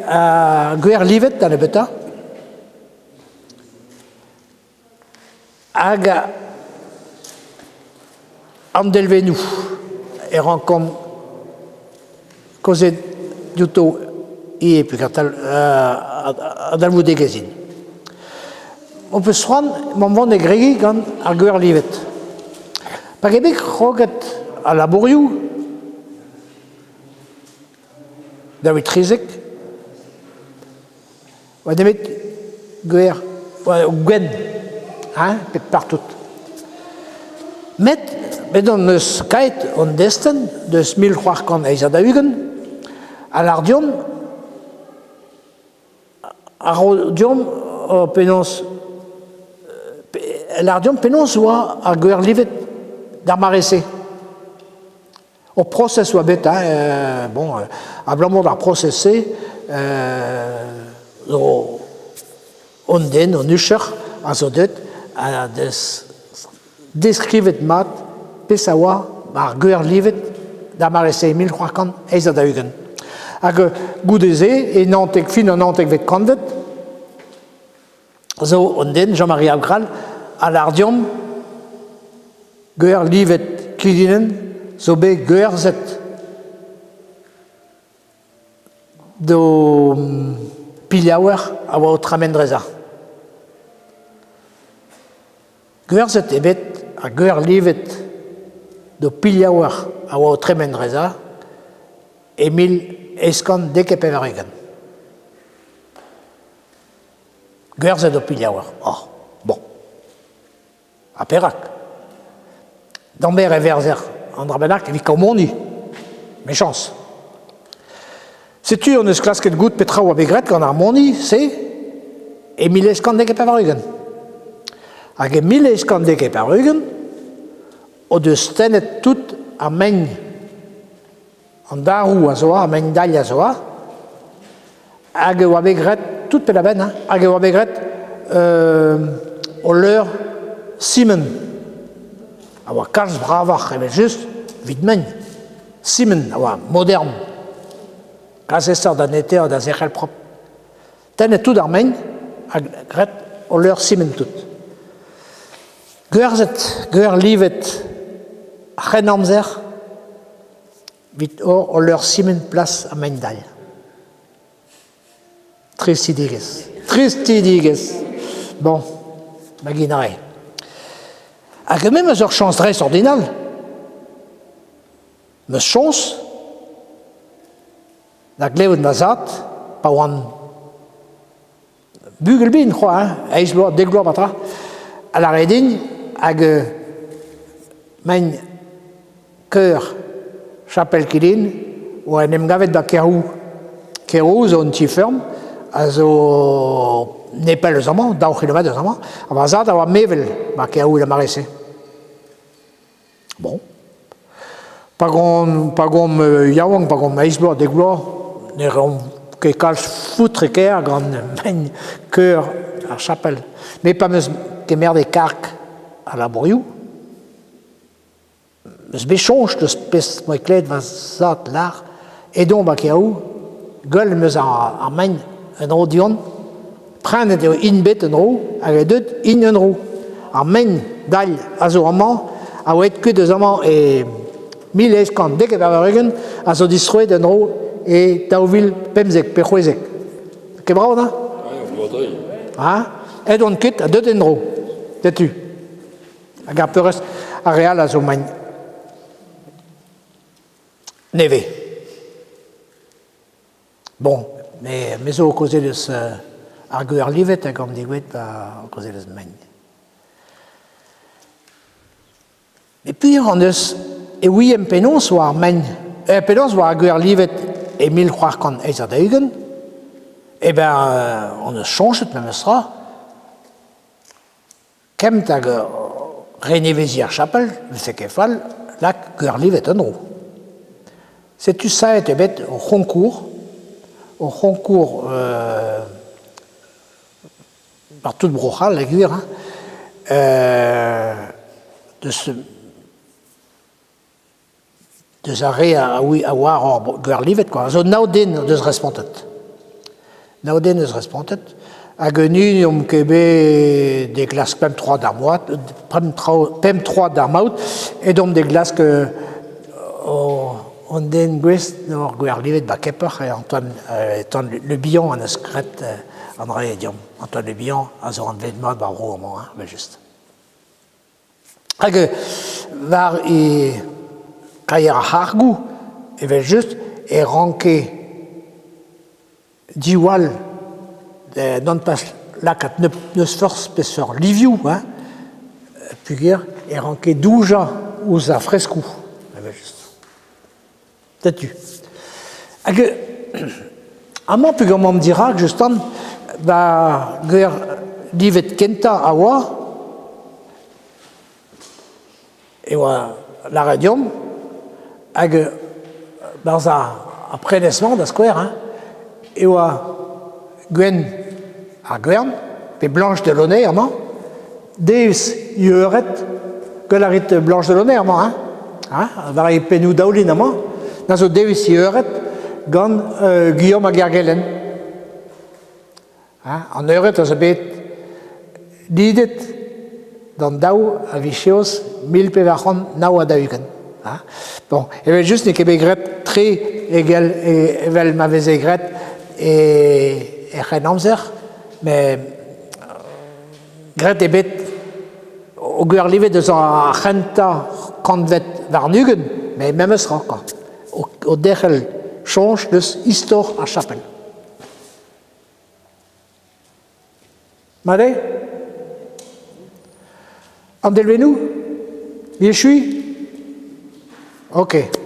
ar gwer livet da nebeutañ. Hag an delvennoù e rankomp kaozeal diouto ivez peogwir a dalvoudegezh int. Ho peus c'hoant emaomp vont da gregiñ gant ar gwer livet. Pa eo bet kroget al labourioù 2013 Oa nemet gwer, gwenn, hein, pep partout. Met bet hon eus kaet hon destenn deus 1648 a lâr deomp a ro deomp penaos a lâr deomp penaos oa ar gwer-livet d'ar mare-se. Ur prosez oa bet, hein, bon, abalamour d'ar prosez-se zo un den, un hucher, a zo deuet ha deus deskrivet mat pezh a oa ar gwir-livet d'ar mare-se, 1648. Hag goude-se, e naontek, fin an naontekvet kantved, zo un den, Jean-Marie Abgrall, a lâr deomp gwer-livet Kildinen zo bet gwerzhet d'o pilhaouer a oa o tremen drezañ. Gwerzhet eo bet ha gwer-livet d'o pilhaouer a oa o tremen drezañ e 1890. Gwerzhet ho pilhaouer. Oh, bon. Ha perak? D'amber e verzer an dra bennak evit kaomoni. Mechañs. Setu hon eus klasket goût petra oa bet graet gant ar moni-se e 1890. Hag e 1890 o deus tennet tout ar mein An daroù a zo, ar mein-dailh a zo, hag e oa bet graet tout penn-da-benn, hein, hag e oa bet graet o leur simen. A oa kalz bravoc'h evel-just evit mein. Simen a oa modern. Kalz aesoc'h da neteañ da zerc'hel propr. Tennet tout ar mein hag graet o leur simen tout. Gwerzhet, gwer-livet ar c'hrennamzer evit o leur simen plas ha mein-dailh. Tristidigezh. Tristidigezh. Bon, ma gin rae. Hag memes ur chañs dreist-ordinal. Meus chañs da glevout ma zad pa oan Bugel bihan c'hoazh, hein, eizh vloaz, dek vloaz matra, a lâre din hag mein keur chapel Kilin oa en em gavet da Kerou. Kerou zo un ti-feurm a zo nepell eus amañ, daou c'hilometr eus amañ, ha va zad a oa mevel ba Kerou da mare-se. Bon. Pa gomp, pa gomp yaouank, pa gomp eizh bloaz, dek bloaz, ne reomp ket kalz foutre kaer gant mein keur ar chapel. Met pa 'm eus kemeret e karg a labourioù, 'm eus bet soñj deus pezh 'moa klevet va zad lâr, edon ba Kerou, gwell 'm eus ar mein en-dro du-hont, Prenet eo int bet en-dro hag eo deuet int en-dro. Ar mein-dailh a zo amañ a oa aet kuit eus amañ e 1890 a zo distroet en-dro e 2015 pe 16. Ket brav, na? Ha? Aet on kuit ha deuet en-dro. Setu. Hag ar peurrest, ar re all a zo mein nevez. Bon, me, me zo o kaozeal eus ar Gwern-Livet hag an degouezh ba o kaozeal eus mein. Met piv en deus e ouiemp penaos oa ar mein, penaos oa ar Gwern-Livet e 1848, eh ben on eus soñjet memes tra kement hag reneveziñ ar chapel, vefe ket fall, lak Gwern-Livet en-dro. Setu savet eo bet o c'honkour, o c'honkour par tout Bro-C'hall e gwir, hein, deus deus ar re a oar hor Gwern-Livet quoi. A zo nav den o deus respontet. Nav den eus respontet hag un hini omp ket bet da glask pemp troad d'ar moad, pemp troad d'ar maout, edomp da glask hon den gouest d'hor gwerlivet 'ba Kemper eo Antoine, Antoine Le Bihan en deus graet an dra-se deomp. Antoine Le Bihan a zo anvet mat 'ba bro amañ, hein, evel-just. Hag war e kaier ar c'hargoù, evel-just, e ranke diwall non pas lakaat n'eus forzh peseurt livioù, hein, peogwir e ranke doujañ ouzh ar freskoù, evel-just. Setu. Hag amañ peogwir emaomp dirak justant, ba gwer livet kentañ a oa, e oa lâret deomp hag barzh ar prenestr-mañ da skouer hein, e oa gwenn ar gwern pe Blanche Delaunay amañ, deus eured, gwell a rit Blanche Delaunay amañ hein, hein, war he pennoù daoulin amañ, na zo deus eured gant Guillaume a Gergelen. An eured a zo bet lidet d'an daou a viz Eost 1449. Bon, evel-just n'eo ket bet graet tre evel, evel ma veze graet e, er C'hrennamzer, met graet eo bet o gwirlivet eus ar c'hentañ kantved warn-ugent, met memes tra kwa, o, o derc'hel soñj deus istor ar chapel. Mat eo? An delwennoù? Echuiñ? Ok.